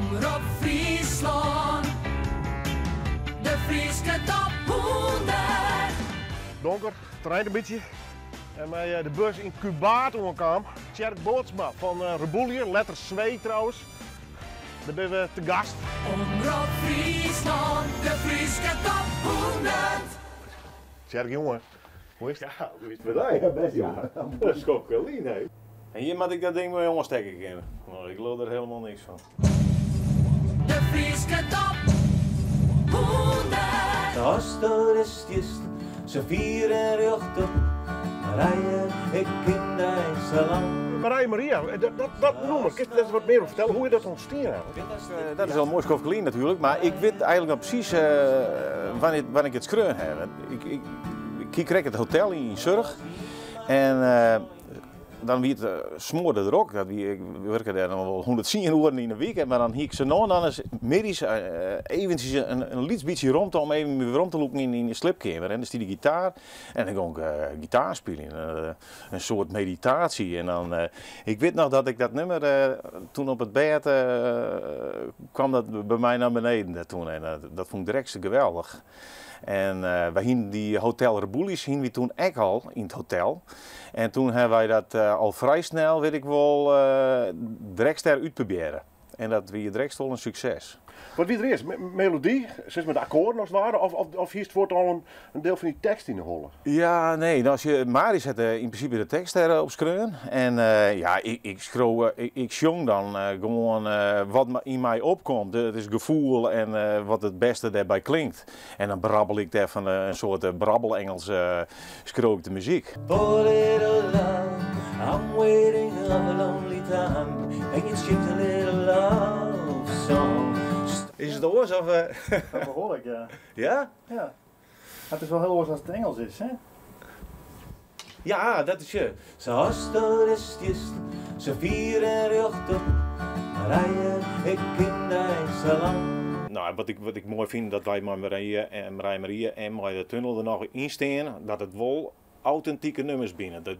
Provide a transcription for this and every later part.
Omrop Fryslân, de Fryske top 100. Donker, it reint in bytsje. En mei de bus yn Kûbaard oankaam. Tsjerk Bootsma fan Reboelje, letter Swee trouwens. Dêr binne we te gast. Omrop Fryslân, de Fryske top 100. Tsjerk jonge, hoe is it? Ja, hoe is it mei dy? Ja, bêst jonge. In skoftke lyn, hé. En hjir moat ik dat ding mei oanstekke kinne. No, ik leau der helemaal niks fan. De Fryske top 100. Asto dêr stiest, sa fier en rjochtop, Marije, ik ken dy sa lang. Marije Maria, dat nûmer, kinst dêr wat mear oer fertelle? Hoe is dat ûntstien eigentlik? Dat is al in moai skoftke lyn natuerlik, mar ik wit eigentlik noch presys wannear't ik it skreaun ha. Ik hie krekt it hotel yn Surch en dan wie it smoarde drok. Dat wie, ik wurke dêr noch wol 110 oeren yn 'e wike, mar dan hie ik sa no en dan ris middeis eventsjes in lyts bytsje romte om even my werom te lûken yn de sliepkeamer. En dêr stie de gitaar en dan gong ik gitaar spyljen. In soart meditaasje. En dan, ik wit noch dat ik dat nûmer toen op it bêd kwam dat by my nei beneden toen en dat fûn ik direkt geweldich. En wy hienen dy Hotel Reboeljes hienen wy toen ek al yn it hotel. En toen hawwe wy dat al frij snel, wit ik wol, direkt dêr útprobearre. En dat wie direkt wol in sukses. Wat wie der earst? Melody, sis mar de akkoarden as it ware, of hiest fuort al in diel fan dy tekst yn de holle? Ja, nee, no, sjoch, Marius hat yn prinsipe de tekst dêr op skreaun. En ja, ik skriuw, ik sjong dan gewoan wat yn my opkomt. It is gefoel en wat it bêste dêrby klinkt. En dan brabbel ik dêr fan in soart brabbel-Engels skriuw ik de muzyk. Poor little love, I'm waiting of a lonely time And you skipped a little love song. Is it oars of? Ja, behoarlik, ja. Ja? Ja. It is wol hiel oars as it Ingelsk is, hè? Ja, dat is je. Sa asto dêr stiest, sa fier en rjochtop, Marije, ik ken dy sa lang. No, wat ik moai fyn, dat wy mei Marije en Marije Maria en mei de tunnel der noch yn stean, dat it wol autentike nummers binne. Dat,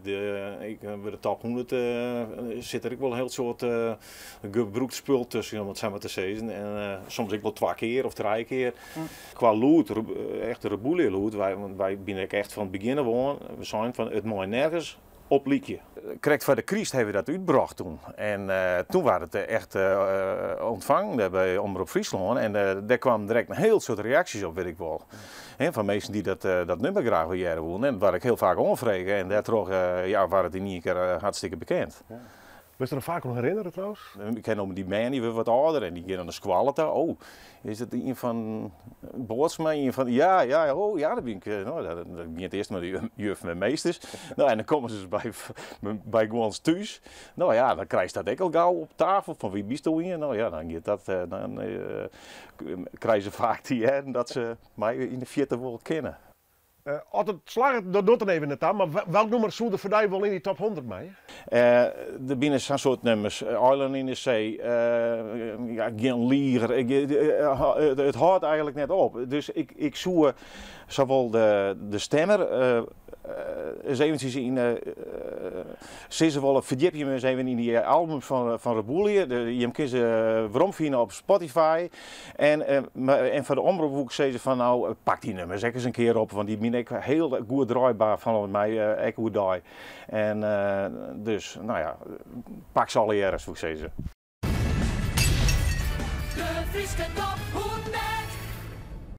ik, by de top 100 sit der ek wol in hiel soad gebrûkt spul tusken, om it sa mar te sizzen. En soms ek wol twa kear of trije kear. Kwa lûd, echt reboeljelûd, wy binne ek echt fan it begjin af oan, we seinen fan it mei nergens op lykje. Krekt foar de kryst hawwe we dat útbrocht toen. En toen waard it echt ûntfangen dêr by Omrop Fryslân en dêr kwamen direkt in hiel soad reaksjes op, wit ik wol. Fan minsken dy't dat nûmer graach wol hearre woenen en dat waard ek hiel faak oanfrege en dêrtroch waard it yn ien kear hartstikke bekend. Wurdst der noch faak oan herinnere trouwens? Ik ken no dy bern, dy wurde wat âlder en dy gean nei de skoalle ta. Oh, is dat ien fan Bootsma? Ien fan, ja, ja, oh ja, dat bin ik, no, dat begjint earst mei de juffen en meesters. No, en dan komme se by, by guons thús. No ja, dan krijst dat ek al gau op tafel, fan wie bisto ien? No ja, dan giet dat, dan krije se faak te hearren dat se my yn de fierte wol kinne. As it slagget, dat docht der even net ta, mar welk nûmer soe der foar dy wol yn dy top 100 meie? Der binne sa'n soad nûmers, Eilannen yn de See, ja, Gjin Liger, it hâldt eigenlik net op. Dus ik soe sawol de stemmer ris eventsjes yn sizze wolle, ferdjipje jim ris even yn dy albums fan Reboelje. Jim kinne se weromfine op Spotify. En en foar de omrop woe ik sizze fan no, pak dy nummers ek ris in kear op, want dy binne ek hiel goed draaibaar fan my ek oerdei. En dus, no ja, pak se allegearre soe ik sizze. De Fryske top 100.